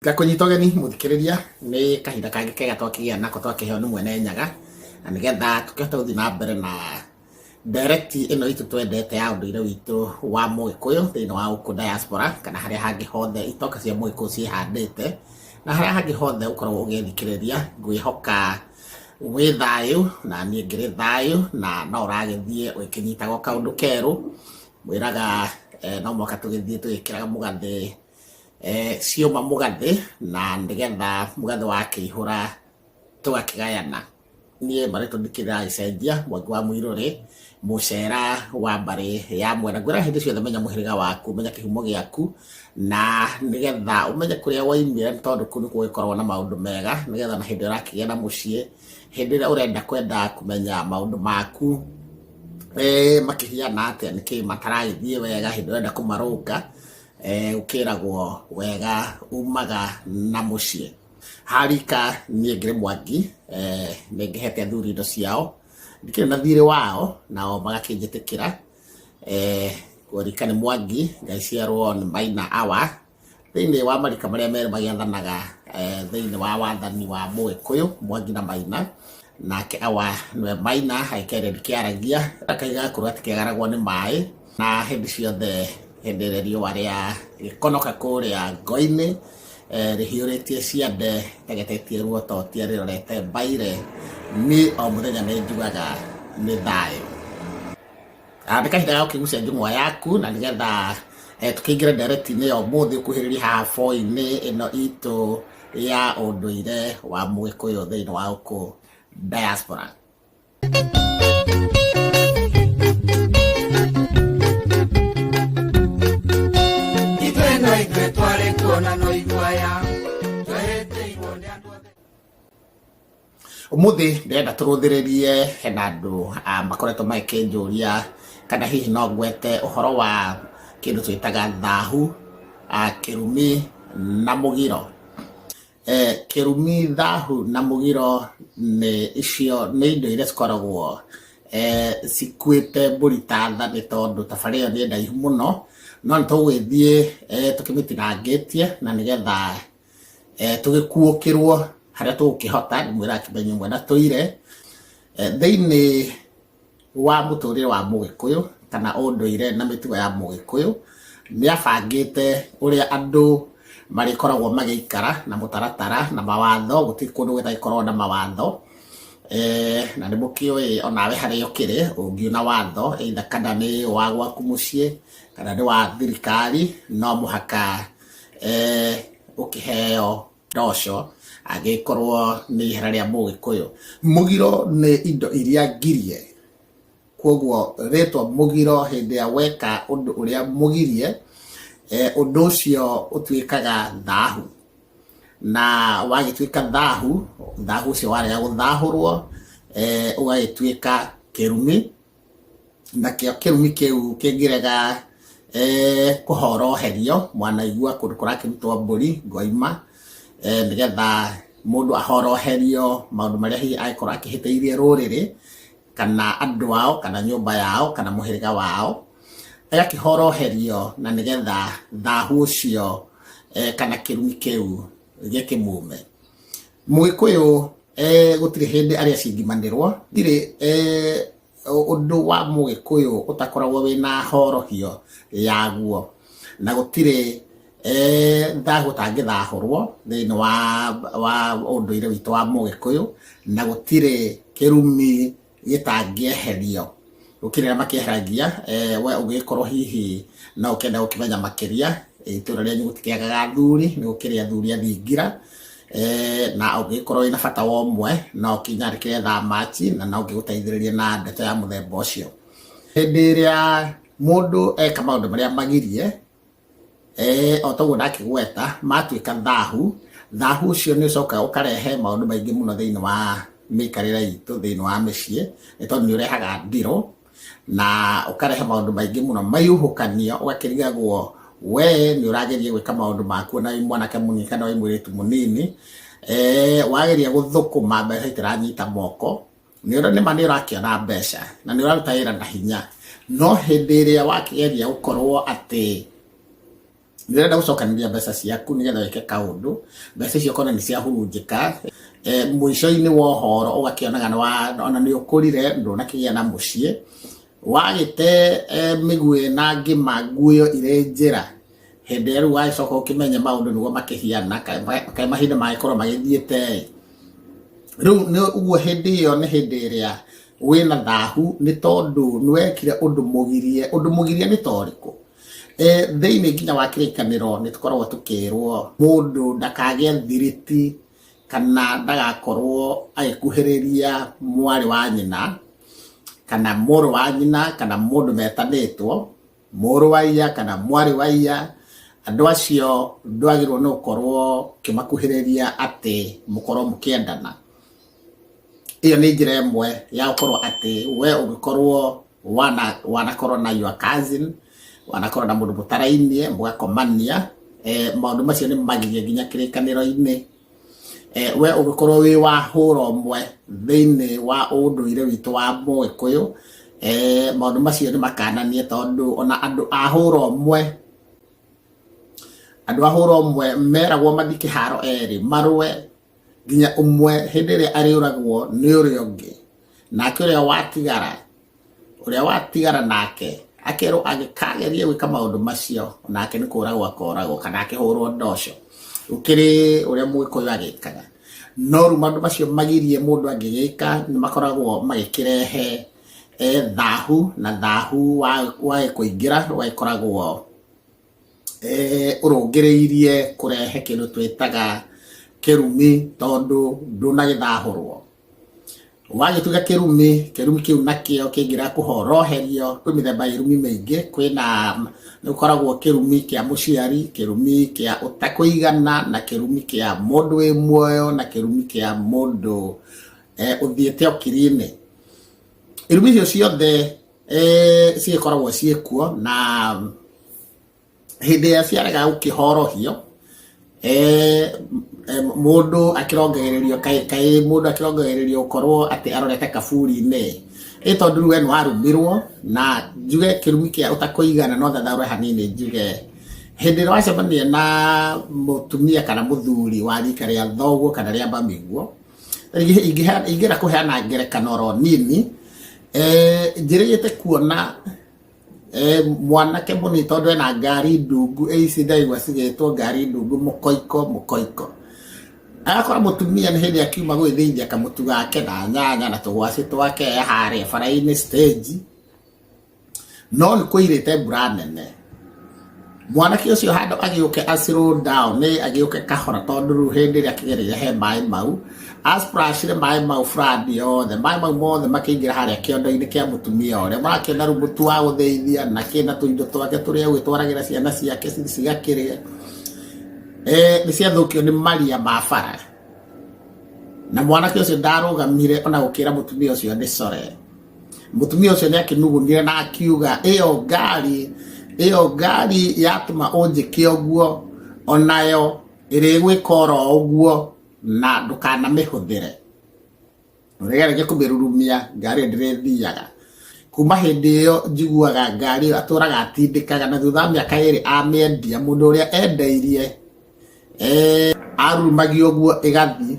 Ngakũnyita ũgeni mũthikĩrĩria nĩ kahinda kangĩ kega twakĩgĩa nako twakĩheo nĩ mwene Nyaga na nĩgetha tũkĩhote gũthiĩ na mbere na ndereti ĩno itũ twendete ya ũndũire witũ wa Mũgĩkũyũ thĩinĩ wa gũkũ diaspora kana harĩa hangĩ hothe itoka cia Mũgĩkũyũ ciĩhandĩte na harĩa hangĩ hothe ũkoragwo ũgĩthikĩrĩria. Ngwĩhoka wĩ thayũ na niĩ ngĩrĩ thayũ na no ũragĩthiĩ ũgĩkĩnyitaga kaũndũ kerũ. Mwĩraga no mũhaka tũgĩthiĩ tũgĩkĩraga mũgathĩ ciũma mũgathĩ na nĩgetha mũgathĩ wakĩihũra tũgakĩgayana. Niĩ marĩtwa ndikĩragĩcenjia, Mwangi wa Mũirũrĩ, mũcera wa mbarĩ ya Mwera. Ngwĩraga hĩndĩ ciothe menya mũhĩrĩga waku, menya kĩhumo gĩaku, na nĩgetha ũmenye kũrĩa waumire nĩ tondũ kũu nĩkuo gũgĩkoragwo na maũndũ mega, nĩgetha na hĩndĩ ĩrĩa ũrakĩgĩa na mũciĩ, hĩndĩ ĩrĩa ũrenda kwenda kũmenya maũndũ maku makĩhiana atĩa, nĩkĩ mataragĩthiĩ wega, hĩndĩ ĩrĩa ũrenda kũmarũnga, Ũkĩragwo wega umaga na mũciĩ. Harika niĩ ngĩrĩ Mwangi, nĩ ngĩhete athuri indo ciao, ndikĩrĩ na thirĩ wao, nao magakĩnjĩtĩkĩra. Rika nĩ Mwangi, ngaciarwo nĩ Maina Awa, thĩinĩ wa marika marĩa merĩ magĩathanaga thĩinĩ wa wathani wa Mũgĩkũyũ, Mwangi na Maina. Nake Awa nĩwe Maina, agĩkĩaria ndikĩaragia, akaiga gakũrũ gatikĩagaragwo nĩ maĩ. Na hĩndĩ ciothe hĩndĩ ĩrĩa riũa rĩa gĩkonoka kũrĩa ngo-inĩ rĩhiũrĩtie ciande rĩgetetie ruototia rĩrorete mbaire, niĩ o mũthenya nĩ njugaga nĩ thayũ. Nĩ kahinda ga gũkĩgucia njũng'wa yaku na nĩgetha tũkĩingĩre ndereti-inĩ ya ũmũthĩ ũkuhĩrĩrie haha boi-inĩ ĩno itũ ya ũndũire wa Mũgĩkũyũ thĩinĩ wa gũkũ diaspora. Ithuĩ no ithuĩ twarĩ kuona no iguaya twehĩtĩirwo nĩ andũ othe. Ũmũthĩ ndĩrenda tũrũthĩrĩrie hena andũ makoretwo magĩkĩnjũria kana hihi no ngwete ũhoro wa kĩndũ twĩtaga thahu, kĩrumi na mũgiro. Kĩrumi, thahu na mũgiro nĩ icio nĩ indo iria cikoragwo cikuĩte mbũri ta tha nĩ tondũ thabarĩ ĩyo nĩ ndaihu mũno, no nĩ tũgũgĩthiĩ tũkĩmĩtinangĩtie na nĩgetha tũgĩkuũkĩrwo harĩa tũgũkĩhota, ndĩmwĩraga kĩmenyo ĩmwe na tũire. Thĩinĩ wa mũtũrĩre wa Mũgĩkũyũ kana ũndũire na mĩtugo ya Mũgĩkũyũ, nĩ abangĩte ũrĩa andũ marĩkoragwo magĩikara na mũtaratara na mawatho, gũtirĩ kũndũ gũtagĩkoragwo na mawatho. Na nĩ mũkĩũĩ onawe harĩa ũkĩrĩ ũngiuna watho either kana nĩ wa gwaku mũciĩ kana nĩ wa thirikari, no mũhaka ũkĩheo ndosho angĩkorwo nĩ ihera rĩa Mũgĩkũyũ. Mũgiro nĩ indo iria ngirie, kwoguo rĩtwa mũgiro hĩndĩ ĩrĩa weka ũndũ ũrĩa mũgirie, ũndũ ũcio ũtuĩkaga thahu. Na wagĩtuĩka thahu, thahu ũcio warega gũthahũrwo, ũgagĩtuĩka kĩrumi. Nakĩo kĩrumi kĩu kĩngĩrega kũhoroherio, mwanaigua kũndũ kũrakĩrutwo mbũri ngoima, nĩgetha mũndũ ahoroherio maũndũ marĩa hihi angĩkorwo akĩhĩtĩirie rũrĩrĩ, kana andũ ao, kana nyũmba yao, kana mũhĩrĩga wao, agakĩhoroherio na nĩgetha thahu ũcio kana kĩrumi kĩu gĩkĩmume. Mũgĩkũyũ gũtirĩ hĩndĩ arĩ acingimanĩrwo, gũtirĩ ũndũ wa Mũgĩkũyũ ũtakoragwo wĩna horohio yaguo, na gũtirĩ thahu ũtangĩthahũrwo thĩinĩ wa ũndũire witũ wa Mũgĩkũyũ, na gũtirĩ kĩrumi gĩtangĩeherio. Gũkĩrĩ arĩa makĩeheragia, we ũngĩgĩkorwo hihi no ũkĩenda gũkĩmenya makĩria, itũra rĩanyu gũtikĩagaga athuri, nĩ gũkĩrĩ athuri a thingira, na ũngĩgĩkorwo wĩna bata wa ũmwe, no ũkĩnyandĩkĩre thaa machi na no ngĩgũteithĩrĩrie na ndeto ya mũthemba ũcio. Hĩndĩ ĩrĩa mũndũ eka maũndũ marĩa magirie, O ta ũguo ndakĩgweta, matuĩka thahu, thahu ũcio nĩ ũcokaga ũkarehe maũndũ maingĩ mũno thĩinĩ wa mĩikarĩre itũ thĩinĩ wa mĩciĩ, nĩ tondũ nĩ ũrehaga ndirũ, na ũkarehe maũndũ maingĩ mũno maihuhũkanio, ũgakĩrigagwo we nĩ ũrageria gwĩka maũndũ maku ona wĩ mwanake mũnini kana wĩ mũirĩtu mũnini, wageria gũthũkũma mbeca itiranyita moko, Nĩ nĩma nĩ ũrakĩona mbeca na nĩ ũraruta wĩra na hinya, no hĩndĩ ĩrĩa wakĩgeria gũkorwo atĩ Nĩ ũrenda gũcokanĩria mbeca ciaku nĩgetha wĩke kaũndũ, mbeca icio ũkona nĩ ciahurunjĩka. Mũico-inĩ wa ũhoro ũgakĩonaga ona nĩ ũkũrire ndũnakĩgĩa na mũciĩ, wagĩte mĩguĩ na ngĩma nguo irĩ njĩra. Hĩndĩ ĩrĩa rĩu wagĩcoka ũkĩmenye maũndũ nĩguo makĩhiana, kaĩ mahinda magĩkorwo magĩthiĩte ĩ. Rĩu nĩ ũguo hĩndĩ ĩyo nĩ hĩndĩ ĩrĩa wĩna thahu nĩ tondũ nĩ wekire ũndũ mũgirie. Ũndũ mũgirie nĩ ta ũrĩkũ? Thĩinĩ nginya wa kĩrĩkanĩro nĩ tũkoragwo tũkĩrwo mũndũ ndakagĩe thiriti kana ndagakorwo agĩkuhĩrĩria mwarĩ wa nyina kana mũrũ wa nyina kana mũndũ metanĩtwo, mũrũ wa iya kana mwarĩ wa iya. Andũ acio ndwagĩrĩirwo nĩ gũkorwo ũkĩmakuhĩrĩria atĩ mũkorwo mũkĩendana. Ĩyo nĩ njĩra ĩmwe ya gũkorwo atĩ we ũngĩkorwo wanakorwo na your cousin, wanakorwo na mũndũ mũtarainie mũgakomania, maũndũ macio nĩ magirie nginya kĩrĩkanĩro-inĩ. We ũngĩkorwo wĩ wa hũra ũmwe thĩinĩ wa ũndũire witũ wa Mũgĩkũyũ, maũndũ macio nĩ makananie tondũ ona andũ a hũra ũmwe, andũ a hũra ũmwe meragwo mathiĩ kĩharo erĩ marũe nginya ũmwe hĩndĩ ĩrĩa arĩũragwo nĩ ũrĩa ũngĩ, nake ũrĩa watigara, ũrĩa watigara nake akerwo angĩkageria gwĩka maũndũ macio nake nĩ kũragwo akoragwo kana akĩhũrwo ndoco. Gũkĩrĩ ũrĩa Mũgĩkũyũ agĩkaga. No rĩu maũndũ macio magirie mũndũ angĩgĩka nĩ makoragwo magĩkĩrehe thahu, na thahu wagĩkũingĩra ũgagĩkoragwo ũrũngĩrĩirie kũrehe kĩndũ twĩtaga kĩrumi tondũ ndũnagĩthahũrwo. Wagĩtuĩka kĩrumi, kĩrumi kĩu nakĩo kĩngĩrega kũhoroherio, kwĩ mĩthemba ya irumi mĩingĩ, kwĩna nĩ gũkoragwo kĩrumi kĩa mũciari, kĩrumi kĩa ũtakũigana, na kĩrumi kĩa mũndũ wĩ muoyo, na kĩrumi kĩa mũndũ ũthiĩte ũkiri-inĩ. Irumi icio ciothe cigĩkoragwo ciĩkuo, na hĩndĩ ĩrĩa ciarega gũkĩhorohio, mũndũ akĩrongagĩrĩrio, kaĩ mũndũ akĩrongagĩrĩrio gũkorwo atĩ arorete kaburi-inĩ, ĩ tondũ rĩu we nĩ warumirwo, na njuge kĩrumi kĩa ũtakũigana no thathaũre hanini njuge, hĩndĩ ĩrĩa wacemania na mũtumia kana mũthuri wa rika rĩa thoguo kana rĩa mamiguo, ingĩenda kũheana ngerekano oro nini, njĩrĩgĩte kuona mwanake mũnini tondũ ena ngari ndungu, ici ndaigua cigĩtwo ngari ndungu mũkoiko mũkoiko, agakora mũtumia nĩ hĩndĩ akiuma gwĩthĩithia kamũtu gake na nyanya na tũgwacĩ twake e harĩa bara-inĩ stage, no nĩ kũirĩte mbura nene. Mwanake ũcio handũ agĩũke a slow down, nĩ agĩũke kahora tondũ rĩu hĩndĩ ĩrĩa akĩgereire he maĩ mau, asplashire maĩ mau flood yothe, maĩ mau mothe makĩingĩra harĩa kĩondo-inĩ kĩa mũtumia ũrĩa. Mũrakĩona rĩu mũtu wa gũthĩithia na kĩ na tũindo twake tũrĩa egwĩtwaragĩra ciana ciake cigakĩrĩe, nĩ ciathũkio nĩ maria ma bara. Na mwanake ũcio ndarũgamire ona gũkĩra mũtumia ũcio nĩ core. Mũtumia ũcio nĩ akĩnugunire na akiuga, ĩyo ngari, ĩyo ngari yatũma ũnjĩke ũguo, onayo ĩrĩgwĩka oro ũguo na ndũkanamĩhũthĩre. Ũrĩgeragia kũmĩrurumia, ngari ĩyo ndĩrĩthiaga. Kuma hĩndĩ ĩyo njiguaga ngari ĩyo atũraga atindĩkaga, na thutha wa mĩaka ĩrĩ amĩendia, mũndũ ũrĩa endeirie arurumagia ũguo ĩgathiĩ,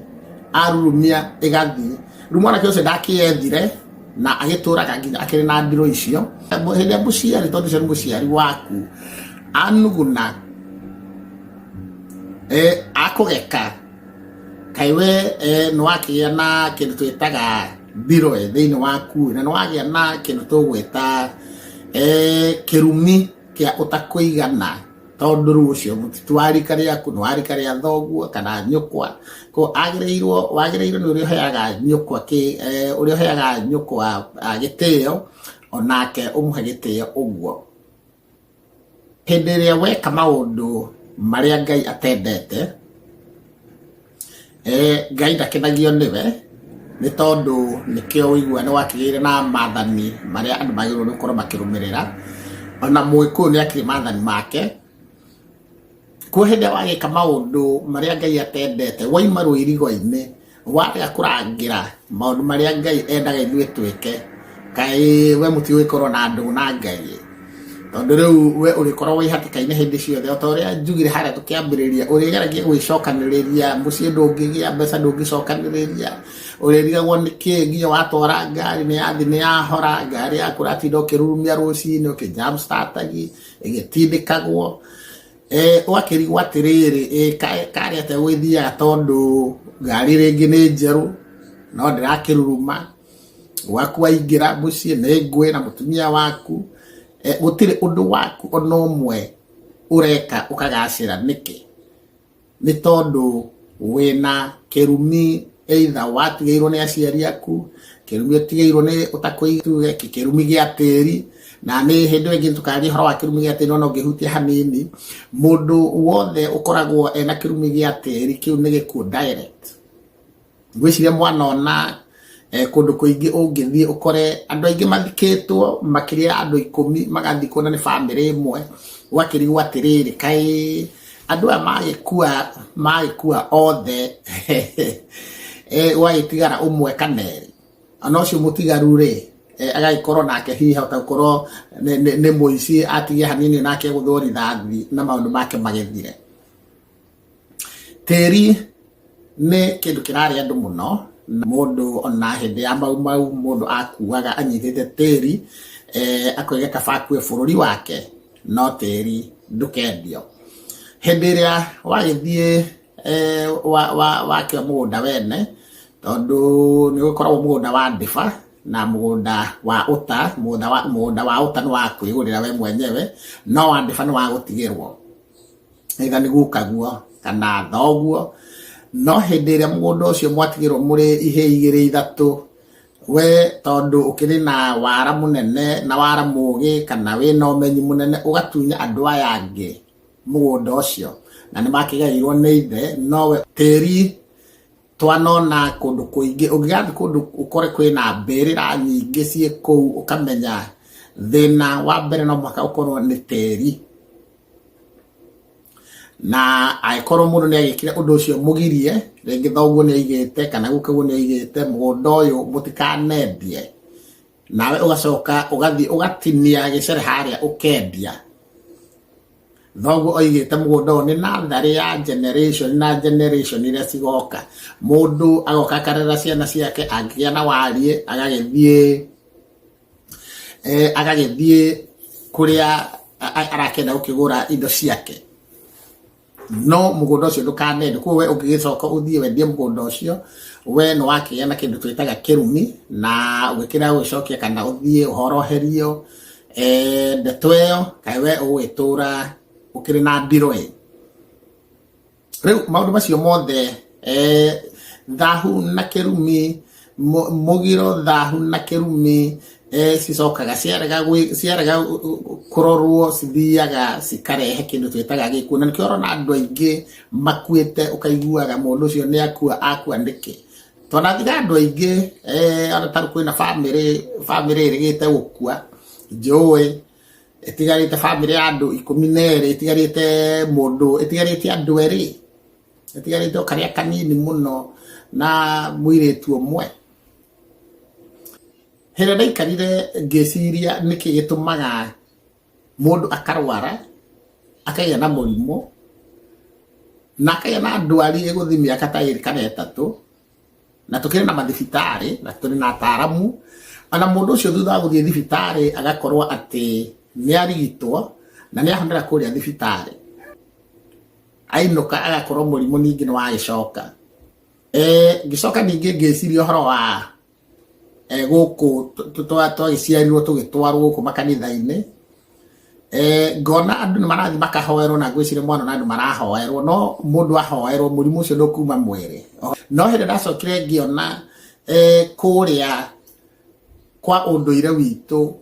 arurumia ĩgathiĩ. Rĩu mwanake ũcio ndakĩyethire na agĩtũraga nginya akĩrĩ na ndirũ icio. Hĩndĩ ĩrĩa mũciari, tondũ ũcio nĩ mũciari waku, anuguna, akũgeka, kaĩ we nĩ wakĩgĩa na kĩndũ twĩtaga ndirũ thĩinĩ waku, na nĩ wagĩa na kĩndũ tũgwĩta kĩrumi kĩa ũtakũigana. Tondũ rĩu ũcio ti wa rika rĩaku, nĩ wa rika rĩa thoguo kana nyũkwa. Koguo agĩrĩirwo, wagĩrĩirwo nĩ ũrĩa ũheaga nyũkwa ũrĩa ũheaga nyũkwa gĩtĩo, onake ũmũhe gĩtĩo ũguo. Hĩndĩ ĩrĩa weka maũndũ marĩa Ngai atendete, Ngai ndakenagio nĩwe, nĩ tondũ nĩkĩo ũiguaga nĩ wakĩgĩire na maathani marĩa andũ magĩrĩirwo nĩ gũkorwo makĩrũmĩrĩra. Ona Mũgĩkũyũ nĩ akĩrĩ maathani make. Koguo hĩndĩ ĩrĩa wagĩka maũndũ marĩa Ngai atendete, wauma rũirigo-inĩ, warega kũrangĩra maũndũ marĩa Ngai endaga ithuĩ twĩke, kaĩ we mũtigũgĩkorwo na ndũgũ na Ngai ĩ? Tondũ rĩu we ũrĩkorwo wĩ hatĩka-inĩ hĩndĩ ciothe, o ta ũrĩa njugire harĩa tũkĩambĩrĩria, ũrĩgeragia gwĩcokanĩrĩria, mũciĩ ndũngĩgĩa, mbeca ndũngĩcokanĩrĩria, ũrĩrigagwo nĩ kĩ nginya watwara ngari nĩ yathi nĩ yahora, ngari yaku ũratinda ũkĩrurumia rũcinĩ ũkĩ jump start-agi, ĩgĩtindĩkagwo. Ũgakĩrigwo atĩrĩrĩ, karĩ atĩa gwĩthiaga tondũ ngari rĩngĩ nĩ njerũ no ndĩrakĩruruma, gwaku waingĩra mũciĩ nĩ ngũĩ na mũtumia waku, gũtirĩ ũndũ waku ona ũmwe ũreka ũkagacĩra. Nĩkĩ? Nĩ tondũ wĩna kĩrumi, either watigĩirwo nĩ aciari aku, kĩrumi ũtigĩirwo nĩ ũtakũigua, kĩrumi gĩa tĩri. Na nĩ hĩndĩ ĩngĩ tũkaria ũhoro wa kĩrumi gĩa tĩri, no no ngĩhutie hanini. Mũndũ wothe ũkoragwo ena kĩrumi gĩa tĩri kĩu nĩ gĩkuũ direct. Ngwĩciria mwanona kũndũ kũingĩ ũngĩthiĩ ũkore andũ aingĩ mathikĩtwo makĩria ya andũ 10 magathikwo na nĩ bamĩrĩ ĩmwe, ũgakĩrigwo atĩrĩrĩ, kaĩ andũ aya magĩkua othe, gwagĩtigara ũmwe kana erĩ, ona ũcio mũtigaru rĩ, agagĩkorwo nake hihi hota gũkorwo nĩ mũici, atigie hanini nake agũthwo rithathi na maũndũ make magĩthire. Tĩri nĩ kĩndũ kĩrarĩa andũ mũno. Mũndũ ona hĩndĩ ya Mau Mau mũndũ akuaga anyitĩte tĩri, akoiga kaba akue bũrũri wake no tĩri ndũkendio. Hĩndĩ ĩrĩa wagĩthiĩ wakĩoya mũgũnda wene, tondũ nĩ gũkoragwo mũgũnda wa ndĩba na mũgũnda wa ũta, mũgũnda wa ũta nĩ wa kwĩgũrĩra we mwenyewe, no wa ndĩba nĩ wa gũtigĩrwo, either nĩ gukaguo kana thoguo. No hĩndĩ ĩrĩa mũgũnda ũcio mwatigĩrwo mũrĩ ihĩĩ igĩrĩ ithatũ, we tondũ ũkĩrĩ na wara mũnene na wara mũgĩ kana wĩna ũmenyi mũnene, ũgatunya andũ aya angĩ mũgũnda ũcio, na nĩ makĩgaĩirwo nĩ ithe. No we tĩri twanona kũndũ kũingĩ, ũngĩgathiĩ kũndũ ũkore kwĩna mbĩrĩra nyingĩ ciĩ kũu, ũkamenya thĩna wa mbere no mũhaka ũkorwo nĩ tĩri. Na angĩkorwo mũndũ nĩ agĩkire ũndũ ũcio mũgirie, rĩngĩ thoguo nĩ aigĩte kana gukaguo nĩ aigĩte mũgũnda ũyũ mũtikanendie, nawe ũgacoka ũgathiĩ ũgatinia gĩcere harĩa ũkendia. Thoguo oigĩte mũgũnda ũyũ nĩ natharĩ ya generation na generation iria cigoka. Mũndũ agoka akarera ciana ciake, angĩgĩa na wariĩ agagĩthiĩ kũrĩa arakĩenda gũkĩgũra indo ciake, no mũgũnda ũcio ndũkanendio. Koguo we ũngĩgĩcoka ũthiĩ wendie mũgũnda ũcio, we nĩ wakĩgĩa na kĩndũ twĩtaga kĩrumi, na ũgĩkĩra gũgĩcokia kana ũthiĩ ũhoroherio ndeto ĩyo, kaĩ we ũgũgĩtũra ũkĩrĩ na ndirũ ĩ. Rĩu maũndũ macio mothe, thahu na kĩrumi, mũgiro, thahu na kĩrumi, cicokaga ciarega kũrorwo, cithiaga cikarehe kĩndũ twĩtaga gĩkuũ. Na nĩkĩo ũrona andũ aingĩ makuĩte, ũkaiguaga mũndũ ũcio nĩ akua, akua nĩkĩ? Twanathiga andũ aingĩ, ona ta rĩu kwĩna bamĩrĩ ĩrĩgĩte gũkua, njũĩ ĩtigarĩte bamĩrĩ ya andũ 12, ĩtigarĩte mũndũ, ĩtigarĩte andũ erĩ, ĩtigarĩte o karĩa kanini mũno na mũirĩtu ũmwe. Hĩndĩ ĩrĩa ndaikarire ngĩciria nĩkĩ gĩtũmaga mũndũ akarwara, akagĩa na mũrimũ, na akagĩa na ndwari ĩgũthiĩ mĩaka ta 2 kana 3, na tũkĩrĩ na mathibitarĩ na tũrĩ na ataaramu, ona mũndũ ũcio thutha wa gũthiĩ thibitarĩ agakorwo atĩ nĩ arigitwo na nĩ ahonera kũrĩa thibitarĩ, ainũka agakorwo mũrimũ ningĩ nĩ wagĩcoka. Ngĩcoka ningĩ ngĩciria ũhoro wa gũkũ twagĩciarirwo tũgĩtwarwo gũkũ makanitha-inĩ, ngona andũ nĩ marathiĩ makahoerwo, na ngwĩciria mwana na andũ marahoerwo, no mũndũ ahoerwo mũrimũ ũcio ndũkuma mwĩrĩ. No hĩndĩ ndacokire ngĩona kũrĩa kwa ũndũire witũ,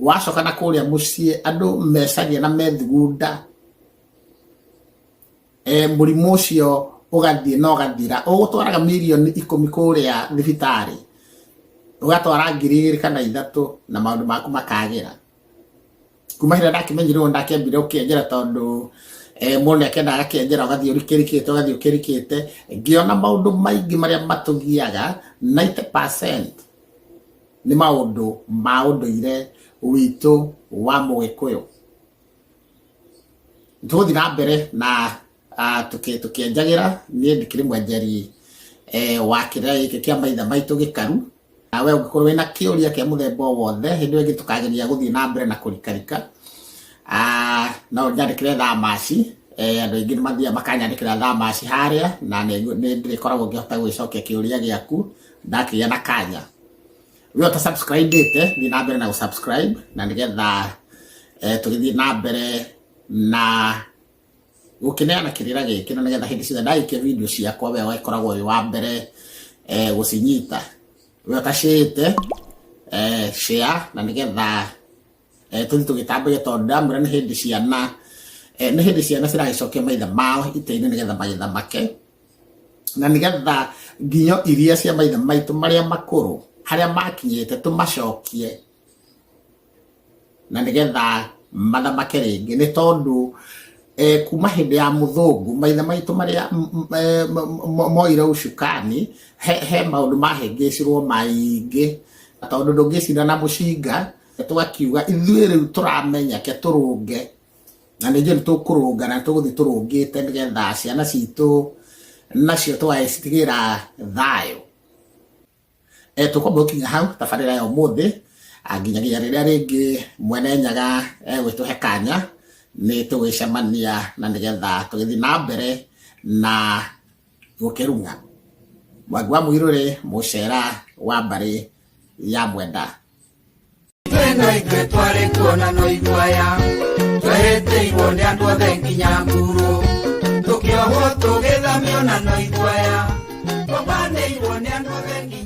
wacoka na kũrĩa mũciĩ andũ mecagia na methugunda, mũrimũ ũcio ũgathiĩ na ũgathira. Ũgũtwaraga mirioni 10 kũrĩa thibitarĩ, ũgatwara ngiri igĩrĩ kana ithatũ na maũndũ maku makagĩra. Kuma hĩndĩ ĩrĩa ndakĩmenyire ũguo, ndakĩambire gũkĩenjera, tondũ mũndũ nĩ akĩendaga agakĩenjera, ũgathiĩ ũrikĩrikĩte, ũgathiĩ ũkĩrikĩte. Ngĩona maũndũ maingĩ marĩa matũgiaga 90% nĩ maũndũ ma ũndũire witũ wa Mũgĩkũyũ. Tũgũthiĩ na mbere na tũkĩenjagĩra. Niĩ ndikĩrĩ mwenjeri wa kĩrĩra gĩkĩ kĩa maithe maitũ gĩkaru. Nawe ũngĩkorwo wĩna kĩũria kĩa mũthemba o wothe, hĩndĩ ĩyo ĩngĩ tũkageria gũthiĩ na mbere na kũrikarika, no nyandĩkĩre thaa maci. Andũ aingĩ nĩ mathiaga makanyandĩkĩra thaa maci harĩa, na nĩ ndĩrĩkoragwo ngĩhota gũgĩcokia kĩũria gĩaku ndakĩgĩa na kanya. We ũta subscribe-ĩte, thiĩ na mbere na gũ-subscribe, na nĩgetha tũgĩthiĩ na mbere na gũkĩneana kĩrĩra gĩkĩ, na nĩgetha hĩndĩ ciothe ndagĩkia video ciakwa we ũgagĩkoragwo wĩ wa mbere gũcinyita. We ũtacĩĩte, share, na nĩgetha tũthiĩ tũgĩtambagia, tondũ ndamwĩra nĩ hĩndĩ ciana nĩ hĩndĩ ciana ciragĩcokia maithe mao itĩ-inĩ nĩgetha magĩthamake, na nĩgetha nginyo iria cia maithe maitũ marĩa makũrũ harĩa makinyĩte tũmacokie, na nĩgetha mathamake rĩngĩ. Nĩ tondũ kuma hĩndĩ ya mũthũngũ, maithe maitũ marĩa moire ũcukani, he maũndũ mahĩngĩcirwo maingĩ, tondũ ndũngĩcinda na mũcinga. Tũgakiuga ithuĩ rĩu tũramenya, ke tũrũnge, na nĩ njũĩ nĩ tũkũrũnga, na tũgũthiĩ tũrũngĩte nĩgetha ciana citũ nacio tũgagĩcitigĩra thayũ. Tũkwamba gũkinya hau tabarĩra ya ũmũthĩ, nginyagia rĩrĩa rĩngĩ Mwene Nyaga egwĩtũhe kanya nĩ tũgwĩcemania, na nĩgetha tũgĩthiĩ na mbere na gũkĩrung'a. Mwangi wa Mũirũrĩ, mũcera wa mbarĩ ya Mwenda. Ithuĩ no ithuĩ twarĩ kuona no iguaya, twehĩtĩirwo nĩ andũ othe nginya nguru, tũkĩohwo tũgĩthamio na no iguaya, twambanĩirwo nĩ andũ othe nginya.